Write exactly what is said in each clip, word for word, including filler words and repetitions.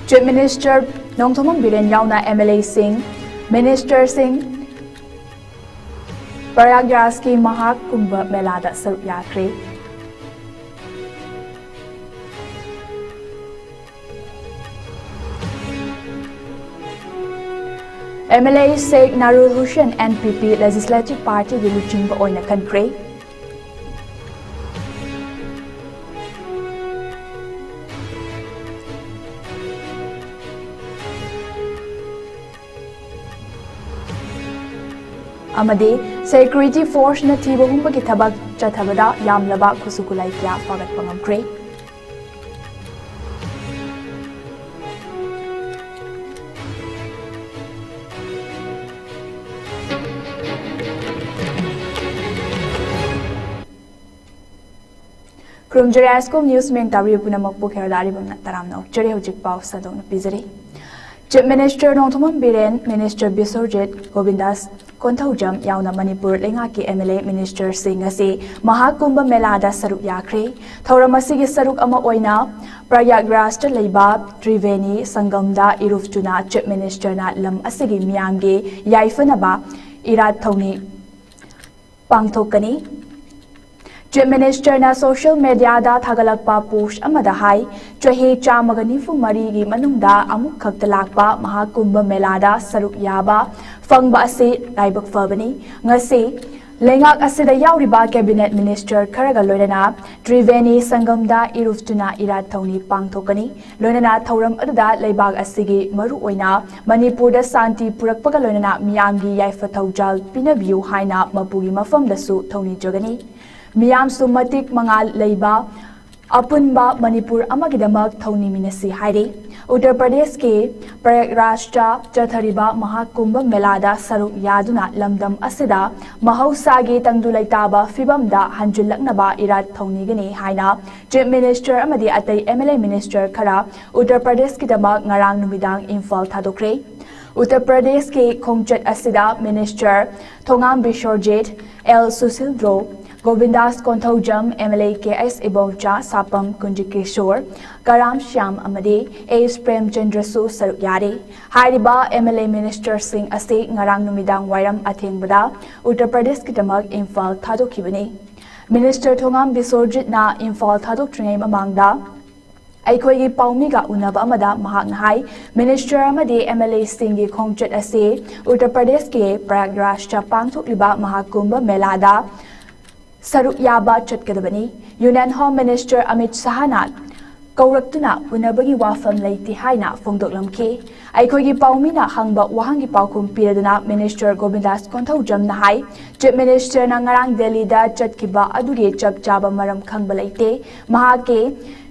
Chief Minister Nongthombam Biren ꯌꯥꯎꯅ M L A ꯁꯤꯡ, Minister ꯁꯤꯡ ꯄ꯭ꯔꯌꯥꯒꯔꯥꯖꯀꯤ ꯃꯍꯥ ꯀꯨꯝꯚ ꯃꯦꯂꯥꯗ ꯁꯔꯨꯛ ꯌꯥꯈ꯭ꯔꯦ꯫ M L A Sheikh Narul Hussain N P P Legislative Party ꯒꯤ ꯂꯨꯆꯤꯡꯕ ꯑꯣꯏꯅ ꯈꯟꯈ꯭ꯔꯦ꯫ ꯑꯃꯗꯤ Security Force ꯅ ꯊꯤꯕ ꯍꯨꯝꯕꯒꯤ ꯊꯕꯛ ꯆꯠꯊꯕꯗ ꯌꯥꯝꯂꯕ ꯈꯨꯠꯁꯨ ꯈꯨꯠꯂꯥꯏ ꯀꯌꯥ ꯐꯥꯒꯠꯄ ꯉꯝꯈ꯭ꯔꯦ꯫ ꯈꯨꯔꯨꯝꯖꯔꯤ꯫ High School News ꯃꯌꯦꯡ ꯇꯥꯕꯤꯕ ꯄꯨꯝꯅꯃꯛꯄꯨ ꯈꯦꯔꯣꯗ ꯑꯔꯤꯕꯝꯅ ꯇꯔꯥꯝꯅ ꯑꯣꯛꯆꯔꯤ꯫ ꯍꯧꯖꯤꯛ ꯄꯥꯎ ꯁꯟꯗꯣꯛꯅ ꯄꯤꯖꯔꯤ꯫ Chief Minister Nongthombam Biren, Minister Biswajit, ꯒꯣꯕꯤꯟꯗꯥꯁ Konthoujam ꯌꯥꯎꯅ ꯃꯅꯤꯄꯨꯔ ꯂꯩꯉꯥꯛꯀꯤ M L A, Minister ꯁꯤꯡ ꯑꯁꯤ ꯃꯍꯥꯀꯨꯝꯚ ꯃꯦꯂꯥꯗ ꯁꯔꯨꯛ ꯌꯥꯈ꯭ꯔꯦ꯫ ꯊꯧꯔꯝ ꯑꯁꯤꯒꯤ ꯁꯔꯨꯛ ꯑꯃ ꯑꯣꯏꯅ ꯄ꯭ꯔꯌꯥꯒꯔꯥꯖꯇ ꯂꯩꯕ ꯇ꯭ꯔꯤꯚꯦꯅꯤ ꯁꯪꯒꯝꯗ ꯏꯔꯨꯞꯇꯨꯅ Chief Minister ꯅ ꯂꯝ ꯑꯁꯤꯒꯤ ꯃꯤꯌꯥꯝꯒꯤ ꯌꯥꯏꯐꯅꯕ ꯏꯔꯥꯠ ꯊꯧꯅꯤ ꯄꯥꯡꯊꯣꯛꯀꯅꯤ꯫ Chief Minister ꯅ social media ꯗ ꯊꯥꯒꯠꯂꯛꯄ post ꯑꯃꯗ ꯍꯥꯏ, ꯆꯍꯤ ꯆꯥꯝꯃꯒ ꯅꯤꯐꯨ ꯃꯔꯤꯒꯤ ꯃꯅꯨꯡꯗ ꯑꯃꯨꯛ ꯈꯛꯇ ꯂꯥꯛꯄ ꯃꯍꯥꯀꯨꯝꯚ ꯃꯦꯂꯥꯗ ꯁꯔꯨꯛ ꯌꯥꯕ ꯐꯪꯕ ꯑꯁꯤ ꯂꯥꯏꯕꯛ ꯐꯕꯅꯤ꯫ ꯉꯁꯤ ꯂꯩꯉꯥꯛ ꯑꯁꯤꯗ ꯌꯥꯎꯔꯤꯕ Cabinet Minister ꯈꯔꯒ ꯂꯣꯏꯅꯅ ꯇ꯭ꯔꯤꯚꯦꯅꯤ ꯁꯪꯒꯝꯗ ꯏꯔꯨꯞꯇꯨꯅ ꯏꯔꯥꯠ ꯊꯧꯅꯤ ꯄꯥꯡꯊꯣꯛꯀꯅꯤ꯫ ꯂꯣꯏꯅꯅ ꯊꯧꯔꯝ ꯑꯗꯨꯗ ꯂꯩꯕꯥꯛ ꯑꯁꯤꯒꯤ ꯃꯔꯨꯑꯣꯏꯅ ꯃꯅꯤꯄꯨꯔꯗ ꯁꯥꯟꯇꯤ ꯄꯨꯔꯛꯄꯒ ꯂꯣꯏꯅꯅ ꯃꯤꯌꯥꯝꯒꯤ ꯌꯥꯏꯐ ꯊꯧꯖꯥꯜ ꯄꯤꯅꯕꯤꯌꯨ ꯍꯥꯏꯅ ꯃꯄꯨꯒꯤ ꯃꯐꯝꯗꯁꯨ ꯊꯧꯅꯤꯖꯒꯅꯤ꯫ ꯃꯤꯌꯥꯝꯁꯨ ꯃꯇꯤꯛ ꯃꯉꯥꯜ ꯂꯩꯕ ꯑꯄꯨꯟꯕ ꯃꯅꯤꯄꯨꯔ ꯑꯃꯒꯤꯗꯃꯛ ꯊꯧꯅꯤꯃꯤꯟꯅꯁꯤ ꯍꯥꯏꯔꯤ꯫ ꯎꯠꯇꯔ ꯄ꯭ꯔꯗꯦꯁꯀꯤ ꯄ꯭ꯔꯌꯥꯒꯔꯥꯖꯇ ꯆꯠꯊꯔꯤꯕ ꯃꯍꯥꯀꯨꯝꯚ ꯃꯦꯂꯥꯗ ꯁꯔꯨꯛ ꯌꯥꯗꯨꯅ ꯂꯝꯗꯝ ꯑꯁꯤꯗ ꯃꯍꯧꯁꯥꯒꯤ ꯇꯪꯗꯨ ꯂꯩꯇꯥꯕ ꯐꯤꯕꯝꯗ ꯍꯟꯖꯤꯜꯂꯛꯅꯕ ꯏꯔꯥꯠ ꯊꯧꯅꯤꯒꯅꯤ ꯍꯥꯏꯅ Chief Minister ꯑꯃꯗꯤ ꯑꯇꯩ M L A, Minister ꯈꯔ ꯎꯠꯇꯔ ꯄ꯭ꯔꯗꯦꯁꯀꯤꯗꯃꯛ ꯉꯔꯥꯡ ꯅꯨꯃꯤꯗꯥꯡ ꯏꯝꯐꯥꯜ ꯊꯥꯗꯣꯛꯈ꯭ꯔꯦ꯫ ꯎꯠꯇꯔ ꯄ꯭ꯔꯗꯦꯁꯀꯤ ꯈꯣꯡꯆꯠ ꯑꯁꯤꯗ Minister ꯊꯣꯉꯥꯝ ꯕꯤꯁ꯭ꯋꯖꯤꯠ, ꯑꯦꯜ ꯁꯨꯁꯤꯜꯗ꯭ꯔꯣ, ꯒꯣꯕꯤꯟꯗꯥꯁ ꯀꯣꯟꯊꯧꯖꯝ, MLA ꯀꯦ ꯑꯦꯁ ꯏꯕꯣꯝꯆꯥ, ꯁꯥꯄꯝ ꯀꯨꯟꯖꯀꯤꯁꯣꯔ, ꯀꯔꯥꯝ ꯁ꯭ꯌꯥꯝ ꯑꯃꯗꯤ ꯑꯦꯁ ꯄ꯭ꯔꯦꯝꯆꯟꯗ꯭ꯔꯁꯨ ꯁꯔꯨꯛ ꯌꯥꯔꯤ꯫ ꯍꯥꯏꯔꯤꯕ MLA minister ꯁꯤꯡ ꯑꯁꯤ ꯉꯔꯥꯡ ꯅꯨꯃꯤꯗꯥꯡ ꯋꯥꯏꯔꯝ ꯑꯊꯦꯡꯕꯗ ꯎꯠꯇꯔ ꯄ꯭ꯔꯗꯦꯁꯀꯤꯗꯃꯛ ꯏꯝꯐꯥꯜ ꯊꯥꯗꯣꯛꯈꯤꯕꯅꯤ꯫ Minister ꯊꯣꯉꯥꯝ ꯕꯤꯁꯣꯔꯖꯤꯠꯅ ꯏꯝꯐꯥꯜ ꯊꯥꯗꯣꯛꯇ꯭ꯔꯤꯉꯩ ꯃꯃꯥꯡꯗ ꯑꯩꯈꯣꯏꯒꯤ ꯄꯥꯎꯃꯤꯒ ꯎꯅꯕ ꯑꯃꯗ ꯃꯍꯥꯛꯅ ꯍꯥꯏ, minister ꯑꯃꯗꯤ MLA ꯁꯤꯡꯒꯤ ꯈꯣꯡꯆꯠ ꯑꯁꯤ ꯎꯠꯇꯔ ꯄ꯭ꯔꯗꯦꯁꯀꯤ ꯄ꯭ꯔꯌꯥꯒꯔꯥꯖꯇ ꯄꯥꯡꯊꯣꯛꯂꯤꯕ ꯃꯍꯥꯀꯨꯝꯚ ꯃꯦꯂꯥꯗ ꯁꯔꯨꯛ ꯌꯥꯕ ꯆꯠꯀꯗꯕꯅꯤ꯫ Union Home Minister ꯑꯃꯤꯠ ꯁꯍꯥꯅ ꯀꯧꯔꯛꯇꯨꯅ ꯎꯅꯕꯒꯤ ꯋꯥꯐꯝ ꯂꯩꯇꯦ ꯍꯥꯏꯅ ꯐꯣꯡꯗꯣꯛꯂꯝꯈꯤ꯫ ꯑꯩꯈꯣꯏꯒꯤ ꯄꯥꯎꯃꯤꯅ ꯍꯪꯕ ꯋꯥꯍꯪꯒꯤ ꯄꯥꯎꯈꯨꯝ ꯄꯤꯔꯗꯨꯅ minister ꯒꯣꯕꯤꯟꯗꯥꯁ ꯀꯣꯟꯊꯧꯖꯝꯅ ꯍꯥꯏ, Chief Minister ꯅ ꯉꯔꯥꯡ ꯗꯦꯜꯂꯤꯗ ꯆꯠꯈꯤꯕ ꯑꯗꯨꯒꯤ ꯆꯞ ꯆꯥꯕ ꯃꯔꯝ ꯈꯪꯕ ꯂꯩꯇꯦ꯫ ꯃꯍꯥꯛꯀꯤ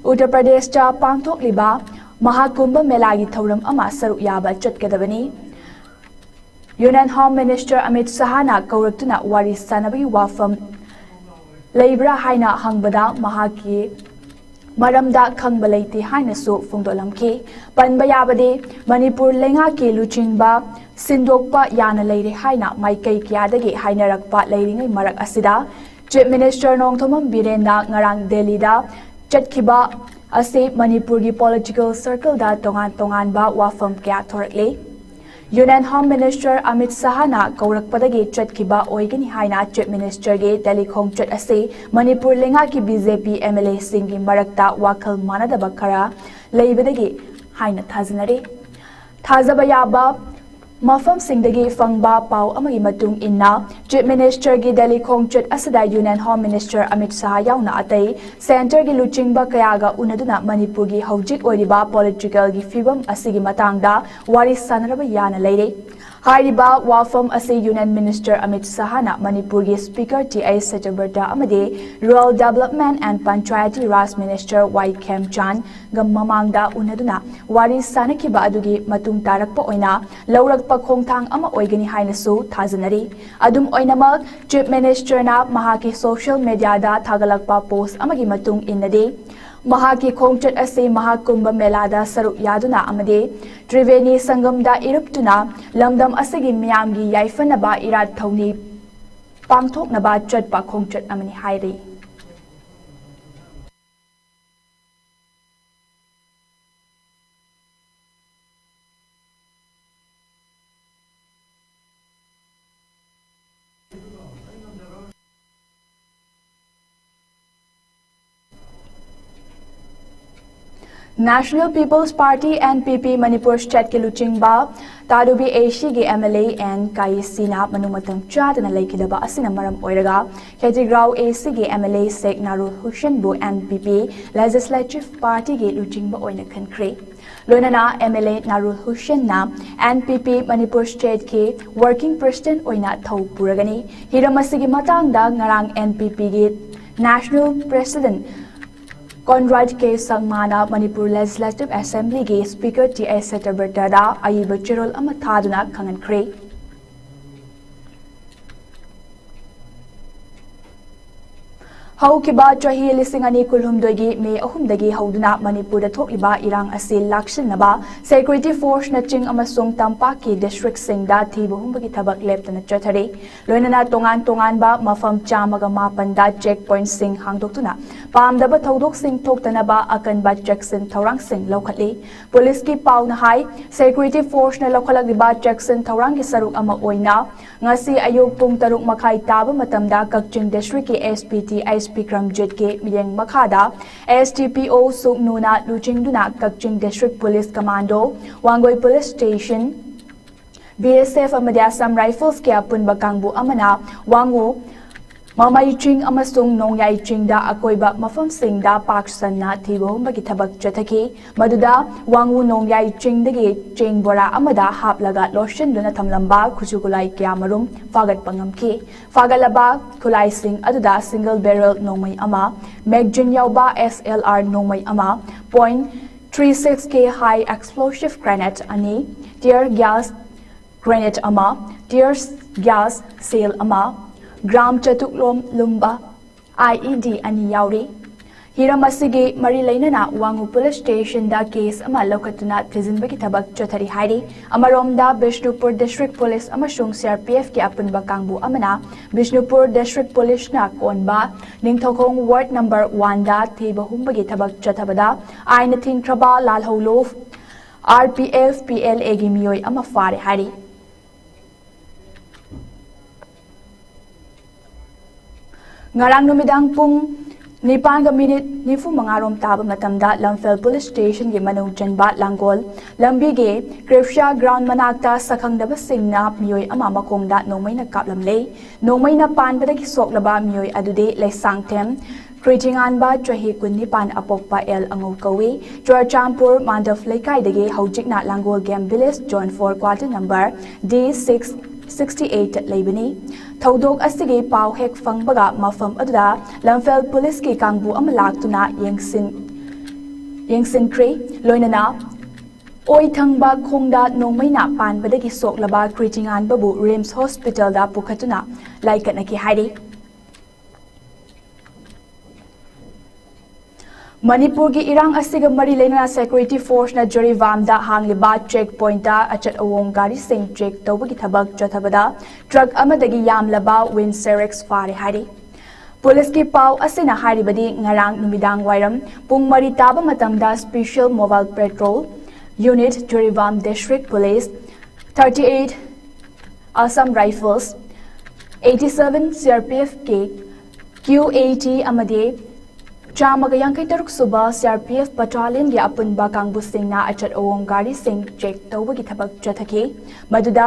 ꯎꯠꯇꯔ ꯄ꯭ꯔꯗꯦꯁꯇ ꯄꯥꯡꯊꯣꯛꯂꯤꯕ ꯃꯍꯥꯀꯨꯝꯚ ꯃꯦꯂꯥꯒꯤ ꯊꯧꯔꯝ ꯑꯃ ꯁꯔꯨꯛ ꯌꯥꯕ ꯆꯠꯀꯗꯕꯅꯤ꯫ Union Home Minister ꯑꯃꯤꯠ ꯁꯍꯥꯅ ꯀꯧꯔꯛꯇꯨꯅ ꯋꯥꯔꯤ ꯁꯥꯅꯕꯒꯤ ꯋꯥꯐꯝ ꯂꯩꯕ꯭ꯔꯥ ꯍꯥꯏꯅ ꯍꯪꯕꯗ ꯃꯍꯥꯛꯀꯤ ꯃꯔꯝꯗ ꯈꯪꯕ ꯂꯩꯇꯦ ꯍꯥꯏꯅꯁꯨ ꯐꯣꯡꯗꯣꯛꯂꯝꯈꯤ꯫ ꯄꯟꯕ ꯌꯥꯕꯗꯤ, ꯃꯅꯤꯄꯨꯔ ꯂꯩꯉꯥꯛꯀꯤ ꯂꯨꯆꯤꯡꯕ ꯁꯤꯟꯗꯣꯛꯄ ꯌꯥꯅ ꯂꯩꯔꯦ ꯍꯥꯏꯅ ꯃꯥꯏꯀꯩ ꯀꯌꯥꯗꯒꯤ ꯍꯥꯏꯅꯔꯛꯄ ꯂꯩꯔꯤꯉꯩ ꯃꯔꯛ ꯑꯁꯤꯗ, Chief Minister ꯅꯣꯡꯊꯣꯝꯕꯝ ꯕꯤꯔꯦꯟꯅ ꯉꯔꯥꯡ ꯗꯦꯜꯂꯤꯗ ꯆꯠꯈꯤꯕ ꯑꯁꯤ ꯃꯅꯤꯄꯨꯔꯒꯤ political circle ꯗ ꯇꯣꯉꯥꯟ ꯇꯣꯉꯥꯟꯕ ꯋꯥꯐꯝ ꯀꯌꯥ ꯊꯣꯔꯛꯂꯤ꯫ Union Home Minister ꯑꯃꯤꯠ ꯁꯍꯥꯅ ꯀꯧꯔꯛꯄꯗꯒꯤ ꯆꯠꯈꯤꯕ ꯑꯣꯏꯒꯅꯤ ꯍꯥꯏꯅ Chief Minister ꯒꯤ ꯗꯦꯜꯂꯤ ꯈꯣꯡꯆꯠ ꯑꯁꯤ ꯃꯅꯤꯄꯨꯔ ꯂꯩꯉꯥꯛꯀꯤ BJP MLA ꯁꯤꯡꯒꯤ ꯃꯔꯛꯇ ꯋꯥꯈꯜ ꯃꯥꯟꯅꯗꯕ ꯈꯔ ꯂꯩꯕꯗꯒꯤ ꯍꯥꯏꯅ ꯊꯥꯖꯅꯔꯤ꯫ ꯊꯥꯖꯕ ꯌꯥꯕ ꯃꯐꯝꯁꯤꯡꯗꯒꯤ ꯐꯪꯕ ꯄꯥꯎ ꯑꯃꯒꯤ ꯃꯇꯨꯡ ꯏꯟꯅ, Chief Minister ꯒꯤ ꯗꯦꯜꯂꯤ ꯈꯣꯡꯆꯠ ꯑꯁꯤꯗ Union Home Minister ꯑꯃꯤꯠ ꯁꯍꯥ ꯌꯥꯎꯅ ꯑꯇꯩ centre ꯒꯤ ꯂꯨꯆꯤꯡꯕ ꯀꯌꯥꯒ ꯎꯅꯗꯨꯅ ꯃꯅꯤꯄꯨꯔꯒꯤ ꯍꯧꯖꯤꯛ ꯑꯣꯏꯔꯤꯕ political ꯒꯤ ꯐꯤꯕꯝ ꯑꯁꯤꯒꯤ ꯃꯇꯥꯡꯗ ꯋꯥꯔꯤ ꯁꯥꯅꯔꯕ ꯌꯥꯅ ꯂꯩꯔꯦ꯫ ꯍꯥꯏꯔꯤꯕ ꯋꯥꯐꯝ ꯑꯁꯤ Union Minister ꯑꯃꯤꯠ ꯁꯍꯥꯅ ꯃꯅꯤꯄꯨꯔꯒꯤ Speaker ꯇꯤ ꯑꯩꯆ ꯁꯇ꯭ꯌꯕ꯭ꯔꯇ ꯑꯃꯗꯤ Rural Development and Panchayati Raj Minister ꯋꯥꯏ ꯈꯦꯝꯆꯥꯟꯒ ꯃꯃꯥꯡꯗ ꯎꯅꯗꯨꯅ ꯋꯥꯔꯤ ꯁꯥꯅꯈꯤꯕ ꯑꯗꯨꯒꯤ ꯃꯇꯨꯡ ꯇꯥꯔꯛꯄ ꯑꯣꯏꯅ ꯂꯧꯔꯛꯄ ꯈꯣꯡꯊꯥꯡ ꯑꯃ ꯑꯣꯏꯒꯅꯤ ꯍꯥꯏꯅꯁꯨ ꯊꯥꯖꯅꯔꯤ꯫ ꯑꯗꯨꯝ ꯑꯣꯏꯅꯃꯛ, Chief Minister ꯅ ꯃꯍꯥꯛꯀꯤ social media ꯗ ꯊꯥꯒꯠꯂꯛꯄ post ꯑꯃꯒꯤ ꯃꯇꯨꯡ ꯏꯟꯅꯗꯤ, ꯃꯍꯥꯛꯀꯤ ꯈꯣꯡꯆꯠ ꯑꯁꯤ ꯃꯍꯥꯀꯨꯝꯚ ꯃꯦꯂꯥꯗ ꯁꯔꯨꯛ ꯌꯥꯗꯨꯅ ꯑꯃꯗꯤ ꯇ꯭ꯔꯤꯕꯦꯅꯤ ꯁꯪꯒꯝꯗ ꯏꯔꯨꯞꯇꯨꯅ ꯂꯝꯗꯝ ꯑꯁꯤꯒꯤ ꯃꯤꯌꯥꯝꯒꯤ ꯌꯥꯏꯐꯅꯕ ꯏꯔꯥꯠ ꯊꯧꯅꯤ ꯄꯥꯡꯊꯣꯛꯅꯕ ꯆꯠꯄ ꯈꯣꯡꯆꯠ ꯑꯃꯅꯤ ꯍꯥꯏꯔꯤ꯫ National People's Party, N P P, Manipur ꯁ꯭ꯇꯦꯠꯀꯤ ꯂꯨꯆꯤꯡꯕ ꯇꯥꯗꯨꯕꯤ A C ꯒꯤ M L A N ꯀꯥꯏꯁꯤꯅ ꯃꯅꯨꯡ ꯃꯇꯝ ꯆꯥꯗꯅ ꯂꯩꯈꯤꯗꯕ ꯑꯁꯤꯅ ꯃꯔꯝ ꯑꯣꯏꯔꯒ ꯈꯦꯇ꯭ꯔꯤꯒꯥꯎ A C ꯒꯤ M L A shake ꯅꯥꯔꯨꯜ ꯍꯨꯁꯦꯟꯕꯨ N P P Legislative Party ꯒꯤ ꯂꯨꯆꯤꯡꯕ ꯑꯣꯏꯅ ꯈꯟꯈ꯭ꯔꯦ꯫ ꯂꯣꯏꯅꯅ M L A ꯅꯥꯔꯨꯜ ꯍꯨꯁꯦꯟꯅ N P P Manipur ꯁ꯭ꯇꯦꯠꯀꯤ Working President ꯑꯣꯏꯅ ꯊꯧ ꯄꯨꯔꯒꯅꯤ꯫ ꯍꯤꯔꯝ ꯑꯁꯤꯒꯤ ꯃꯇꯥꯡꯗ ꯉꯔꯥꯡ N P P ꯒꯤ National President Conrad K ꯁꯪꯃꯥꯅ Manipur Legislative Assembly ꯒꯤ Speaker T I ꯁꯇ꯭ꯌꯕ꯭ꯔꯇꯗ ꯑꯏꯕ ꯆꯦꯔꯣꯜ ꯑꯃ ꯊꯥꯗꯨꯅ ꯈꯪꯍꯟꯈ꯭ꯔꯦ꯫ ꯍꯧꯈꯤꯕ ꯆꯍꯤ ꯂꯤꯁꯤꯡ ꯑꯅꯤ ꯀꯨꯟꯍꯨꯝꯗꯣꯏꯒꯤ ꯃꯦ ꯑꯍꯨꯝꯗꯒꯤ ꯍꯧꯗꯨꯅ ꯃꯅꯤꯄꯨꯔꯗ ꯊꯣꯛꯂꯤꯕ ꯏꯔꯥꯡ ꯑꯁꯤ ꯂꯥꯛꯁꯤꯟꯅꯕ security force ꯅ ꯆꯤꯡ ꯑꯃꯁꯨꯡ ꯇꯝꯄꯥꯛꯀꯤ district ꯁꯤꯡꯗ ꯊꯤꯕ ꯍꯨꯝꯕꯒꯤ ꯊꯕꯛ ꯂꯦꯞꯇꯅ ꯆꯠꯊꯔꯤ꯫ ꯂꯣꯏꯅꯅ ꯇꯣꯉꯥꯟ ꯇꯣꯉꯥꯟꯕ ꯃꯐꯝ ꯆꯥꯝꯃꯒ ꯃꯥꯄꯟꯗ check point ꯁꯤꯡ ꯍꯥꯡꯗꯣꯛꯇꯨꯅ ꯄꯥꯝꯗꯕ ꯊꯧꯗꯣꯛꯁꯤꯡ ꯊꯣꯛꯇꯅꯕ ꯑꯀꯟꯕ ꯆꯦꯛꯁꯤꯟ ꯊꯧꯔꯥꯡꯁꯤꯡ ꯂꯧꯈꯠꯂꯤ꯫ ꯄꯨꯂꯤꯁꯀꯤ ꯄꯥꯎꯅ ꯍꯥꯏ, security force ꯅ ꯂꯧꯈꯠꯂꯛꯂꯤꯕ ꯆꯦꯛꯁꯤꯟ ꯊꯧꯔꯥꯡꯒꯤ ꯁꯔꯨꯛ ꯑꯃ ꯑꯣꯏꯅ ꯉꯁꯤ ꯑꯌꯨꯛ ꯄꯨꯡ ꯇꯔꯨꯛ ꯃꯈꯥꯏ ꯇꯥꯕ ꯃꯇꯝꯗ ꯀꯛꯆꯤꯡ district ꯀꯤ S P T H ꯕꯤꯀ꯭ꯔꯝꯖꯤꯠꯀꯤ ꯃꯤꯠꯌꯦꯡ ꯃꯈꯥꯗ S D P O ꯁꯨꯛꯅꯨꯅ ꯂꯨꯆꯤꯡꯗꯨꯅ ꯀꯛꯆꯤꯡ District Police Commando, Wangoi Police Station, B S F ꯑꯃꯗꯤ Assam Rifles ꯀꯤ ꯑꯄꯨꯟꯕ ꯀꯥꯡꯕꯨ ꯑꯃꯅ ꯋꯥꯡꯉꯨ, ꯃꯃꯩ ꯆꯤꯡ ꯑꯃꯁꯨꯡ ꯅꯣꯡꯌꯥꯏ ꯆꯤꯡꯗ ꯑꯀꯣꯏꯕ ꯃꯐꯝꯁꯤꯡꯗ ꯄꯥꯛ ꯁꯟꯅ ꯊꯤꯕ ꯍꯨꯝꯕꯒꯤ ꯊꯕꯛ ꯆꯠꯊꯈꯤ꯫ ꯃꯗꯨꯗ ꯋꯥꯡꯉꯨ ꯅꯣꯡꯌꯥꯏ ꯆꯤꯡꯗꯒꯤ ꯆꯦꯡ ꯕꯣꯔꯥ ꯑꯃꯗ ꯍꯥꯞꯂꯒ ꯂꯣꯠꯁꯤꯟꯗꯨꯅ ꯊꯝꯂꯝꯕ ꯈꯨꯠꯁꯨ ꯈꯨꯠꯂꯥꯏ ꯀꯌꯥꯃꯔꯨꯝ ꯐꯥꯒꯠꯄ ꯉꯝꯈꯤ꯫ ꯐꯥꯒꯠꯂꯕ ꯈꯨꯠꯂꯥꯏꯁꯤꯡ ꯑꯗꯨꯗ single barrel ꯅꯣꯡꯃꯩ ꯑꯃ, magazine ꯌꯥꯎꯕ S L R ꯅꯣꯡꯃꯩ ꯑꯃ, point three six K high explosive grenade ꯑꯅꯤ, tear gas grenade ꯑꯃ, tear gas shell ꯑꯃ, gram ꯆꯥꯇ꯭ꯔꯨꯛ ꯂꯣꯝ ꯂꯨꯝꯕ I E D ꯑꯅꯤ ꯌꯥꯎꯔꯤ꯫ ꯍꯤꯔꯝ ꯑꯁꯤꯒꯤ ꯃꯔꯤ ꯂꯩꯅꯅ ꯋꯥꯉꯨ ꯄꯨꯂꯤꯁ ꯁ꯭ꯇꯦꯁꯟꯗ ꯀꯦꯁ ꯑꯃ ꯂꯧꯈꯠꯇꯨꯅ ꯊꯤꯖꯤꯟꯕꯒꯤ ꯊꯕꯛ ꯆꯠꯊꯔꯤ ꯍꯥꯏꯔꯤ꯫ ꯑꯃꯔꯣꯝꯗ, ꯕꯤꯁꯅꯨꯄꯨꯔ ꯗꯤꯁꯇ꯭ꯔꯤꯛ ꯄꯨꯂꯤꯁ ꯑꯃꯁꯨꯡ ꯁꯤ ꯑꯥꯔ ꯄꯤ ꯑꯦꯐꯀꯤ ꯑꯄꯨꯟꯕ ꯀꯥꯡꯕꯨ ꯑꯃꯅ ꯕꯤꯁꯅꯨꯄꯨꯔ ꯗꯤꯁꯇ꯭ꯔꯤꯛ ꯄꯨꯂꯤꯁꯅ ꯀꯣꯟꯕ ꯅꯤꯡꯊꯧꯈꯣꯡ ꯋꯥꯔꯗ ꯅꯝꯕꯔ ꯋꯥꯟꯗ ꯊꯤꯕ ꯍꯨꯝꯕꯒꯤ ꯊꯕꯛ ꯆꯠꯊꯕꯗ ꯑꯥꯏꯟꯅ ꯊꯤꯡꯈ꯭ꯔꯕ Lalhoulu R P F P L ꯑꯦꯒꯤ ꯃꯤꯑꯣꯏ ꯑꯃ ꯐꯥꯔꯦ ꯍꯥꯏꯔꯤ꯫ ꯉꯔꯥꯡ ꯅꯨꯃꯤꯗꯥꯡ ꯄꯨꯡ ꯅꯤꯄꯥꯟꯒ ꯃꯤꯅꯤꯠ ꯅꯤꯐꯨ ꯃꯉꯥ ꯔꯣꯝ ꯇꯥꯕ ꯃꯇꯝꯗ ꯂꯝꯐꯦꯜ ꯄꯨꯂꯤꯁ ꯁ꯭ꯇꯦꯁꯟꯒꯤ ꯃꯅꯨꯡ ꯆꯟꯕ ꯂꯥꯡꯒꯣꯜ ꯂꯝꯕꯤꯒꯤ ꯀ꯭ꯔꯤꯞꯁꯤꯌꯥ ꯒ꯭ꯔꯥꯎꯟ ꯃꯅꯥꯛꯇ ꯁꯛꯈꯪꯗꯕꯁꯤꯡꯅ ꯃꯤꯑꯣꯏ ꯑꯃ ꯃꯈꯣꯡꯗ ꯅꯣꯡꯃꯩꯅ ꯀꯥꯞꯂꯝꯂꯦ꯫ ꯅꯣꯡꯃꯩꯅ ꯄꯥꯟꯕꯗꯒꯤ ꯁꯣꯛꯂꯕ ꯃꯤꯑꯣꯏ ꯑꯗꯨꯗꯤ ꯂꯩꯁꯥꯡꯊꯦꯝ ꯀ꯭ꯔꯤꯇꯤꯉꯥꯟꯕ ꯆꯍꯤ ꯀꯨꯟꯅꯤꯄꯥꯟ ꯑꯄꯣꯛꯄ ꯑꯦꯜ ꯑꯉꯧ ꯀꯧꯏ꯫ ꯆꯨꯔꯆꯥꯟꯄꯨꯔ ꯃꯥꯟꯗꯞ ꯂꯩꯀꯥꯏꯗꯒꯤ ꯍꯧꯖꯤꯛꯅ Langol game village zone four quarter number D six sixty ꯑꯩꯠꯇ ꯂꯩꯕꯅꯤ꯫ ꯊꯧꯗꯣꯛ ꯑꯁꯤꯒꯤ ꯄꯥꯎ ꯍꯦꯛ ꯐꯪꯕꯒ ꯃꯐꯝ ꯑꯗꯨꯗ ꯂꯝꯐꯦꯜ ꯄꯨꯂꯤꯁꯀꯤ ꯀꯥꯡꯕꯨ ꯑꯃ ꯂꯥꯛꯇꯨꯅ ꯌꯦꯡꯁꯤꯟ-, ꯌꯦꯡꯁꯤꯟꯈ꯭ꯔꯦ꯫ ꯂꯣꯏꯅꯅ ꯑꯣꯏ ꯊꯪꯕ ꯈꯣꯡꯗ ꯅꯣꯡꯃꯩꯅ ꯄꯥꯟꯕꯗꯒꯤ ꯁꯣꯛꯂꯕ ꯀ꯭ꯔꯤꯇꯤꯉꯥꯟꯕꯕꯨ ꯔꯤꯝꯁ ꯍꯣꯁꯄꯤꯇꯥꯜꯗ ꯄꯨꯈꯠꯇꯨꯅ ꯂꯥꯏꯀꯠꯅꯈꯤ ꯍꯥꯏꯔꯤ꯫ ꯃꯅꯤꯄꯨꯔꯒꯤ ꯏꯔꯥꯡ ꯑꯁꯤꯒ ꯃꯔꯤ ꯂꯩꯅꯅ ꯁꯦꯀ꯭ꯌꯨꯔꯤꯇꯤ ꯐꯣꯔꯁꯅ ꯖꯤꯔꯤꯕꯥꯝꯗ ꯍꯥꯡꯂꯤꯕ ꯆꯦꯛ ꯄꯣꯏꯟꯠꯇ ꯑꯆꯠ ꯑꯋꯣꯡ ꯒꯥꯔꯤꯁꯤꯡ ꯆꯦꯛ ꯇꯧꯕꯒꯤ ꯊꯕꯛ ꯆꯠꯊꯕꯗ ꯇ꯭ꯔꯛ ꯑꯃꯗꯒꯤ ꯌꯥꯝꯂꯕ ꯋꯤꯟꯁꯦꯔꯦꯛꯁ ꯐꯥꯔꯦ ꯍꯥꯏꯔꯤ꯫ ꯄꯨꯂꯤꯁꯀꯤ ꯄꯥꯎ ꯑꯁꯤꯅ ꯍꯥꯏꯔꯤꯕꯗꯤ, ꯉꯔꯥꯡ ꯅꯨꯃꯤꯗꯥꯡ ꯋꯥꯏꯔꯝ ꯄꯨꯡ ꯃꯔꯤ ꯇꯥꯕ ꯃꯇꯝꯗ special mobile patrol unit, Jiribam district police, thirty eight Assam rifles, eighty seven C R P ꯑꯦꯐꯀꯤ ꯀ꯭ꯌꯨ ꯑꯦ ꯇꯤ ꯑꯃꯗꯤ ꯆꯥꯝꯃꯒ ꯌꯥꯡꯈꯩ ꯇꯔꯨꯛ ꯁꯨꯕ ꯁꯤ ꯑꯥꯔ ꯄꯤ ꯑꯦꯐ ꯕꯠꯇꯥꯂꯤꯌꯟꯒꯤ ꯑꯄꯨꯟꯕ ꯀꯥꯡꯕꯨꯁꯤꯡꯅ ꯑꯆꯠ ꯑꯋꯣꯡ ꯒꯥꯔꯤꯁꯤꯡ ꯆꯦꯛ ꯇꯧꯕꯒꯤ ꯊꯕꯛ ꯆꯠꯊꯈꯤ꯫ ꯃꯗꯨꯗ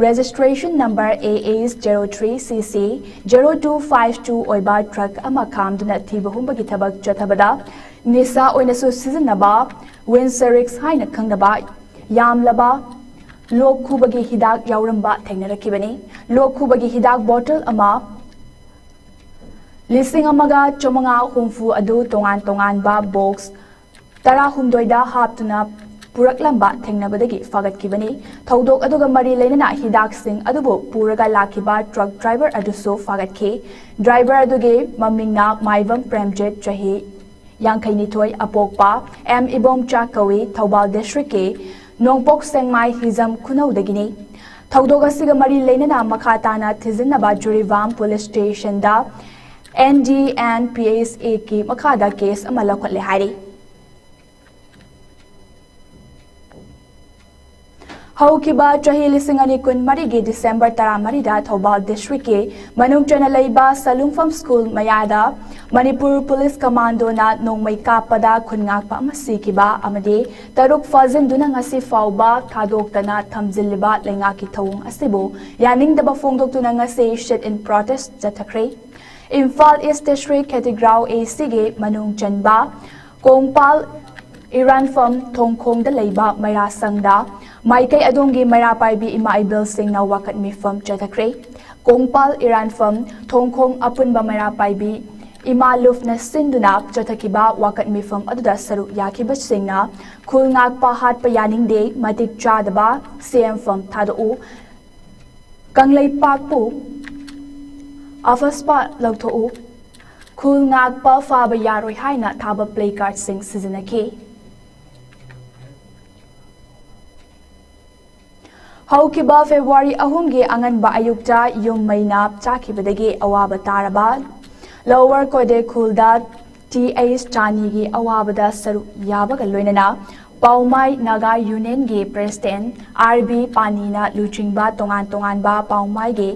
registration number A S zero three ꯁꯤ ꯁꯤ ꯖꯦꯔꯣ ꯇꯨ ꯐꯥꯏꯚ ꯇꯨ ꯑꯣꯏꯕ ꯇ꯭ꯔꯛ ꯑꯃ ꯈꯥꯝꯗꯨꯅ ꯊꯤꯕ ꯍꯨꯝꯕꯒꯤ ꯊꯕꯛ ꯆꯠꯊꯕꯗ ꯅꯤꯁꯥ ꯑꯣꯏꯅꯁꯨ ꯁꯤꯖꯤꯟꯅꯕ ꯋꯤꯟꯁꯦꯔꯤꯛꯁ ꯍꯥꯏꯅ ꯈꯪꯅꯕ ꯌꯥꯝꯂꯕ ꯂꯣꯛ ꯈꯨꯕꯒꯤ ꯍꯤꯗꯥꯛ ꯌꯥꯎꯔꯝꯕ ꯊꯦꯡꯅꯔꯛꯈꯤꯕꯅꯤ꯫ ꯂꯣꯛ ꯈꯨꯕꯒꯤ ꯍꯤꯗꯥꯛ ꯕꯣꯇꯜ ꯑꯃ ꯂꯤꯁꯤꯡ ꯑꯃꯒ ꯆꯥꯃꯉꯥ ꯍꯨꯝꯐꯨ ꯑꯗꯨ ꯇꯣꯉꯥꯟ ꯇꯣꯉꯥꯟꯕ ꯕꯣꯛꯁ ꯇꯔꯥꯍꯨꯝꯗꯣꯏꯗ ꯍꯥꯞꯇꯨꯅ ꯄꯨꯔꯛꯂꯝꯕ ꯊꯦꯡꯅꯕꯗꯒꯤ ꯐꯥꯒꯠꯈꯤꯕꯅꯤ꯫ ꯊꯧꯗꯣꯛ ꯑꯗꯨꯒ ꯃꯔꯤ ꯂꯩꯅꯅ ꯍꯤꯗꯥꯛꯁꯤꯡ ꯑꯗꯨꯕꯨ ꯄꯨꯔꯒ ꯂꯥꯛꯈꯤꯕ ꯇ꯭ꯔꯛ ꯗ꯭ꯔꯥꯏꯚꯔ ꯑꯗꯨꯁꯨ ꯐꯥꯒꯠꯈꯤ꯫ ꯗ꯭ꯔꯥꯏꯚꯔ ꯑꯗꯨꯒꯤ ꯃꯃꯤꯡꯅ ꯃꯥꯏꯕꯝ ꯄ꯭ꯔꯦꯝꯖꯤꯠ, ꯆꯍꯤ ꯌꯥꯡꯈꯩꯅꯤꯊꯣꯏ, ꯑꯄꯣꯛꯄ ꯑꯦꯝ ꯏꯕꯣꯝꯆꯥ ꯀꯧꯏ, ꯊꯧꯕꯥꯜ ꯗꯤꯁꯇ꯭ꯔꯤꯛꯀꯤ ꯅꯣꯡꯄꯣꯛ ꯁꯦꯡꯃꯥꯏ ꯍꯤꯖꯝ ꯈꯨꯅꯧꯗꯒꯤꯅꯤ꯫ ꯊꯧꯗꯣꯛ ꯑꯁꯤꯒ ꯃꯔꯤ ꯂꯩꯅꯅ ꯃꯈꯥ ꯇꯥꯅ ꯊꯤꯖꯤꯟꯅꯕ ꯖꯤꯔꯤꯕꯥꯝ ꯄꯨꯂꯤꯁ ꯁ꯭ꯇꯦꯁꯟꯗ N D N P S ꯑꯦꯒꯤ ꯃꯈꯥꯗ ꯀꯦꯁ ꯑꯃ ꯂꯧꯈꯠꯂꯦ ꯍꯥꯏꯔꯤ꯫ ꯍꯧꯈꯤꯕ ꯆꯍꯤ ꯂꯤꯁꯤꯡ ꯑꯅꯤ ꯀꯨꯟꯃꯔꯤꯒꯤ ꯗꯤꯁꯦꯝꯕꯔ ꯇꯔꯥꯃꯔꯤꯗ ꯊꯧꯕꯥꯜ ꯗꯤꯁꯇ꯭ꯔꯤꯛꯀꯤ ꯃꯅꯨꯡ ꯆꯟꯅ ꯂꯩꯕ ꯁꯂꯨꯡꯐꯝ ꯁ꯭ꯀꯨꯜ ꯃꯌꯥꯗ ꯃꯅꯤꯄꯨꯔ ꯄꯨꯂꯤꯁ ꯀꯃꯥꯟꯗꯣꯅ ꯅꯣꯡꯃꯩ ꯀꯥꯞꯄꯗ ꯈꯨꯟ ꯉꯥꯛꯄ ꯑꯃ ꯁꯤꯈꯤꯕ ꯑꯃꯗꯤ ꯇꯔꯨꯛ ꯐꯥꯖꯤꯟꯗꯨꯅ ꯉꯁꯤ ꯐꯥꯎꯕ ꯊꯥꯗꯣꯛꯇꯅ ꯊꯝꯖꯤꯜꯂꯤꯕ ꯂꯩꯉꯥꯛꯀꯤ ꯊꯧꯑꯣꯡ ꯑꯁꯤꯕꯨ ꯌꯥꯅꯤꯡꯗꯕ ꯐꯣꯡꯗꯣꯛꯇꯨꯅ ꯉꯁꯤ sit in protest ꯆꯠꯊꯈ꯭ꯔꯦ꯫ Imphal east district Khetrigao A ꯁꯤꯒꯤ ꯃꯅꯨꯡ ꯆꯟꯕ ꯀꯣꯡꯄꯥꯜ ꯏꯔꯥꯟꯐꯝ ꯊꯣꯡꯈꯣꯡꯗ ꯂꯩꯕ ꯃꯩꯔꯥ ꯁꯪꯗ ꯃꯥꯏꯀꯩ ꯑꯗꯣꯝꯒꯤ ꯃꯩꯔꯥ ꯄꯥꯏꯕꯤ ꯏꯃꯥ ꯏꯕꯦꯜꯁꯤꯡꯅ ꯋꯥꯀꯠ ꯃꯤꯐꯝ ꯆꯠꯊꯈ꯭ꯔꯦ꯫ ꯀꯣꯡꯄꯥꯜ ꯏꯔꯥꯟꯐꯝ ꯊꯣꯡꯈꯣꯡ ꯑꯄꯨꯟꯕ ꯃꯩꯔꯥ ꯄꯥꯏꯕꯤ ꯏꯃꯥ ꯂꯨꯞꯅ ꯁꯤꯟꯗꯨꯅ ꯆꯠꯊꯈꯤꯕ ꯋꯥꯀꯠ ꯃꯤꯐꯝ ꯑꯗꯨꯗ ꯁꯔꯨꯛ ꯌꯥꯈꯤꯕꯁꯤꯡꯅ ꯈꯨꯜ ꯉꯥꯛꯄ ꯍꯥꯠꯄ ꯌꯥꯅꯤꯡꯗꯦ, ꯃꯇꯤꯛ ꯆꯥꯗꯕ ꯁꯤ ꯑꯦꯝ ꯐꯝ ꯊꯥꯗꯣꯛꯎ, ꯀꯪꯂꯩꯄꯥꯛꯄꯨ ꯑꯐꯁꯄ ꯂꯧꯊꯣꯛꯎ, ꯈꯨꯜ ꯉꯥꯛꯄ ꯐꯥꯕ ꯌꯥꯔꯣꯏ ꯍꯥꯏꯅ ꯊꯥꯕ ꯄ꯭ꯂꯦ ꯀꯥꯔꯗꯁꯤꯡ ꯁꯤꯖꯤꯟꯅꯈꯤ꯫ ꯍꯧꯈꯤꯕ ꯐꯦꯕ꯭ꯔꯨꯋꯥꯔꯤ ꯑꯍꯨꯝꯒꯤ ꯑꯉꯟꯕ ꯑꯌꯨꯛꯇ ꯌꯨꯝ ꯃꯩꯅ ꯆꯥꯛꯈꯤꯕꯗꯒꯤ ꯑꯋꯥꯕ ꯇꯥꯔꯕ ꯂꯣꯋꯔ ꯀꯣꯗꯦ ꯈꯨꯜꯗ ꯇꯤ ꯑꯩꯆ ꯆꯥꯅꯤꯒꯤ ꯑꯋꯥꯕꯗ ꯁꯔꯨꯛ ꯌꯥꯕꯒ ꯂꯣꯏꯅꯅ ꯄꯥꯎꯃꯥꯏ ꯅꯥꯒꯥ ꯌꯨꯅꯤꯌꯟꯒꯤ ꯄ꯭ꯔꯦꯁꯤꯗꯦꯟ ꯑꯥꯔ ꯕꯤ ꯄꯥꯅꯤꯅ ꯂꯨꯆꯤꯡꯕ ꯇꯣꯉꯥꯟ ꯇꯣꯉꯥꯟꯕ ꯄꯥꯎꯃꯥꯏꯒꯤ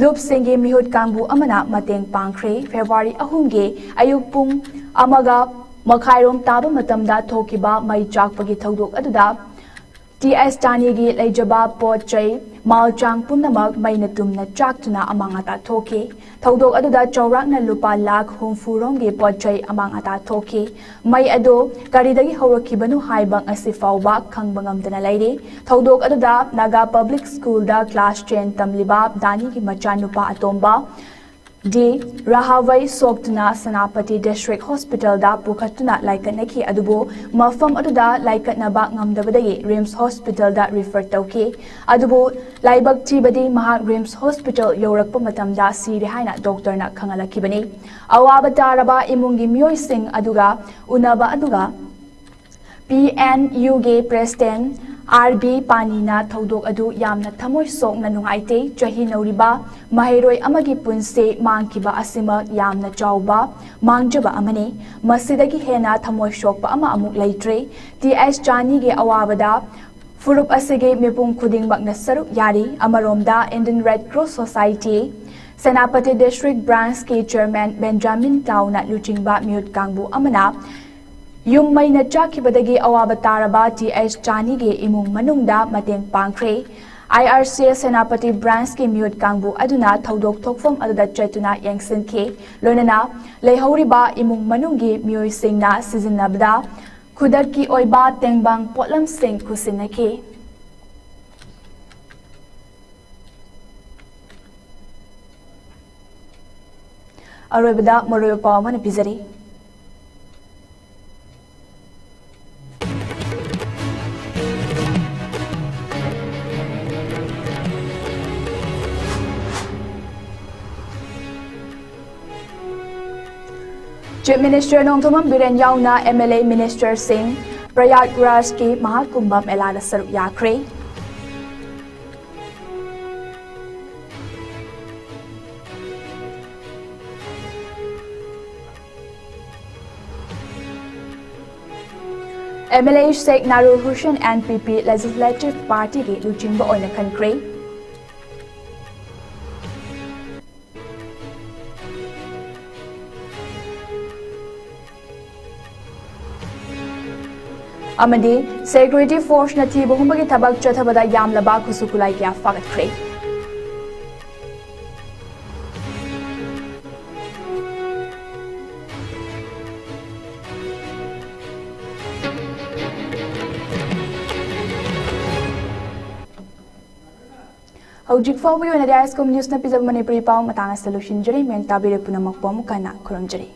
ꯂꯨꯞꯁꯤꯡꯒꯤ ꯃꯤꯍꯨꯠ ꯀꯥꯡꯕꯨ ꯑꯃꯅ ꯃꯇꯦꯡ ꯄꯥꯡꯈ꯭ꯔꯦ꯫ ꯐꯦꯕ꯭ꯔꯨꯋꯥꯔꯤ ꯑꯍꯨꯝꯒꯤ ꯑꯌꯨꯛ ꯄꯨꯡ ꯑꯃꯒ ꯃꯈꯥꯏꯔꯣꯝ ꯇꯥꯕ ꯃꯇꯝꯗ ꯊꯣꯛꯈꯤꯕ ꯃꯩ ꯆꯥꯛꯄꯒꯤ ꯊꯧꯗꯣꯛ ꯑꯗꯨꯗ ꯇꯤ ꯑꯩꯆ ꯆꯥꯅꯤꯒꯤ ꯂꯩꯖꯕ ꯄꯣꯠ ꯆꯩ ꯃꯥꯜꯆꯥꯡ ꯄꯨꯝꯅꯃꯛ ꯃꯩꯅ ꯇꯨꯝꯅ ꯆꯥꯛꯇꯨꯅ ꯑꯃꯥꯡ ꯑꯇꯥ ꯊꯣꯛꯈꯤ꯫ ꯊꯧꯗꯣꯛ ꯑꯗꯨꯗ ꯆꯥꯎꯔꯥꯛꯅ ꯂꯨꯄꯥ ꯂꯥꯈ ꯍꯨꯝꯐꯨ ꯔꯣꯝꯒꯤ ꯄꯣꯠ ꯆꯩ ꯑꯃꯥꯡ ꯑꯇꯥ ꯊꯣꯛꯈꯤ꯫ ꯃꯩ ꯑꯗꯨ ꯀꯔꯤꯗꯒꯤ ꯍꯧꯔꯛꯈꯤꯕꯅꯣ ꯍꯥꯏꯕ ꯉꯁꯤ ꯐꯥꯎꯕ ꯈꯪꯕ ꯉꯝꯗꯅ ꯂꯩꯔꯤ꯫ ꯊꯧꯗꯣꯛ ꯑꯗꯨꯗ ꯅꯥꯒꯥ ꯄꯕ꯭ꯂꯤꯛ ꯁ꯭ꯀꯨꯜꯗ ꯀ꯭ꯂꯥꯁ ꯇꯦꯟ ꯇꯝꯂꯤꯕ ꯗꯥꯅꯤꯒꯤ ꯃꯆꯥꯅꯨꯄꯥ ꯑꯇꯣꯝꯕ ꯗꯤ ꯔꯥꯍꯥꯚꯩ ꯁꯣꯛꯇꯨꯅ ꯁꯦꯅꯥꯄꯇꯤ ꯗꯤꯁꯇ꯭ꯔꯤꯛ ꯍꯣꯁꯄꯤꯇꯥꯜꯗ ꯄꯨꯈꯠꯇꯨꯅ ꯂꯥꯏꯀꯠꯅꯈꯤ, ꯑꯗꯨꯕꯨ ꯃꯐꯝ ꯑꯗꯨꯗ ꯂꯥꯏꯀꯠꯅꯕ ꯉꯝꯗꯕꯗꯒꯤ ꯔꯤꯝꯁ ꯍꯣꯁꯄꯤꯇꯥꯜꯗ ꯔꯤꯐꯔ ꯇꯧꯈꯤ꯫ ꯑꯗꯨꯕꯨ ꯂꯥꯏꯕꯛ ꯊꯤꯕꯗꯤ ꯃꯍꯥꯛ ꯔꯤꯝꯁ ꯍꯣꯁꯄꯤꯇꯥꯜ ꯌꯧꯔꯛꯄ ꯃꯇꯝꯗ ꯁꯤꯔꯦ ꯍꯥꯏꯅ ꯗꯣꯛꯇꯔꯅ ꯈꯪꯍꯜꯂꯛꯈꯤꯕꯅꯤ꯫ ꯑꯋꯥꯕ ꯇꯥꯔꯕ ꯏꯃꯨꯡꯒꯤ ꯃꯤꯑꯣꯏꯁꯤꯡ ꯑꯗꯨꯒ ꯎꯅꯕ ꯑꯗꯨꯒ ꯄꯤ ꯑꯦꯟ ꯌꯨꯒꯤ ꯄ꯭ꯔꯦꯁꯤꯗꯦꯟ ꯑꯥꯔ ꯕꯤ ꯄꯥꯅꯤꯅ ꯊꯧꯗꯣꯛ ꯑꯗꯨ ꯌꯥꯝꯅ ꯊꯃꯣꯏ ꯁꯣꯛꯅ ꯅꯨꯡꯉꯥꯏꯇꯦ꯫ ꯆꯍꯤ ꯅꯧꯔꯤꯕ ꯃꯍꯩꯔꯣꯏ ꯑꯃꯒꯤ ꯄꯨꯟꯁꯤ ꯃꯥꯡꯈꯤꯕ ꯑꯁꯤꯃꯛ ꯌꯥꯝꯅ ꯆꯥꯎꯕ ꯃꯥꯡꯖꯕ ꯑꯃꯅꯤ꯫ ꯃꯁꯤꯗꯒꯤ ꯍꯦꯟꯅ ꯊꯃꯣꯏ ꯁꯣꯛꯄ ꯑꯃ ꯑꯃꯨꯛ ꯂꯩꯇ꯭ꯔꯦ꯫ ꯇꯤ ꯑꯩꯆ ꯆꯥꯅꯤꯒꯤ ꯑꯋꯥꯕꯗ ꯐꯨꯔꯨꯞ ꯑꯁꯤꯒꯤ ꯃꯤꯄꯨꯝ ꯈꯨꯗꯤꯡꯃꯛꯅ ꯁꯔꯨꯛ ꯌꯥꯔꯤ꯫ ꯑꯃꯔꯣꯝꯗ Indian Red Cross Society Senapati district ꯕ꯭ꯔꯥꯟꯁꯀꯤ ꯆꯤꯌꯔꯃꯦꯟ ꯕꯦꯟꯖꯥꯃꯤꯟ ꯇꯥꯎꯅ ꯂꯨꯆꯤꯡꯕ ꯃꯤꯍꯨꯠ ꯀꯥꯡꯕꯨ ꯑꯃꯅ ꯌꯨꯝ ꯃꯩꯅ ꯆꯥꯛꯈꯤꯕꯗꯒꯤ ꯑꯋꯥꯕ ꯇꯥꯔꯕ ꯇꯤ ꯑꯩꯆ ꯆꯥꯅꯤꯒꯤ ꯏꯃꯨꯡ ꯃꯅꯨꯡꯗ ꯃꯇꯦꯡ ꯄꯥꯡꯈ꯭ꯔꯦ꯫ ꯑꯥꯏ ꯑꯥꯔ ꯁꯤ ꯑꯦꯁ ꯁꯦꯅꯥꯄꯇꯤ ꯕ꯭ꯔꯥꯟꯁꯀꯤ ꯃꯤꯍꯨꯠ ꯀꯥꯡꯕꯨ ꯑꯗꯨꯅ ꯊꯧꯗꯣꯛ ꯊꯣꯛꯐꯝ ꯑꯗꯨꯗ ꯆꯠꯇꯨꯅ ꯌꯦꯡꯁꯤꯟꯈꯤ꯫ ꯂꯣꯏꯅꯅ ꯂꯩꯍꯧꯔꯤꯕ ꯏꯃꯨꯡ ꯃꯅꯨꯡꯒꯤ ꯃꯤꯑꯣꯏꯁꯤꯡꯅ ꯁꯤꯖꯤꯟꯅꯕꯗ ꯈꯨꯗꯛꯀꯤ ꯑꯣꯏꯕ ꯇꯦꯡꯕꯥꯡ ꯄꯣꯠꯂꯝꯁꯤꯡ ꯈꯨꯠꯁꯤꯟꯅꯈꯤ꯫ ꯑꯔꯣꯏꯕꯗ ꯃꯔꯨꯑꯣꯏꯕ ꯄꯥꯎ ꯑꯃꯅ ꯄꯤꯖꯔꯤ꯫ Chief Minister ꯅꯣꯡꯊꯣꯝꯕꯝ ꯕꯤꯔꯦꯟ ꯌꯥꯎꯅ M L A ministerꯁꯤꯡ ꯄ꯭ꯔꯌꯥꯒꯔꯥꯖꯀꯤ ꯃꯍꯥꯀꯨꯝꯚ ꯃꯦꯂꯥꯗ ꯁꯔꯨꯛ ꯌꯥꯈ꯭ꯔꯦ꯫ M L A Sheikh Narur Hussain N P P Legislative Partyꯒꯤ ꯂꯨꯆꯤꯡꯕ ꯑꯣꯏꯅ ꯈꯟꯈ꯭ꯔꯦ꯫ ꯑꯃꯗꯤ security forceꯅ ꯊꯤꯕ ꯍꯨꯝꯕꯒꯤ ꯊꯕꯛ ꯆꯠꯊꯕꯗ ꯌꯥꯝꯂꯕ ꯈꯨꯠꯁꯨ ꯈꯨꯠꯂꯥꯏ ꯀꯌꯥ ꯐꯥꯒꯠꯈ꯭ꯔꯦ꯫ ꯍꯧꯖꯤꯛ ꯐꯥꯎꯕꯒꯤ ꯑꯣꯏꯅꯗꯤ ꯑꯥꯏ ꯑꯦꯁ ꯀꯣꯝ ꯅ꯭ꯌꯨꯁꯅ ꯄꯤꯖꯕ ꯃꯅꯤꯄꯨꯔꯤ ꯄꯥꯎ ꯃꯇꯥꯡ ꯑꯁꯤꯗ ꯂꯣꯏꯁꯤꯟꯖꯔꯤ꯫ ꯃꯌꯥꯝ ꯇꯥꯕꯤꯔꯤꯕ ꯄꯨꯝꯅꯃꯛꯄꯨ ꯑꯃꯨꯛ ꯍꯟꯅ ꯈꯨꯔꯨꯝꯖꯔꯤ꯫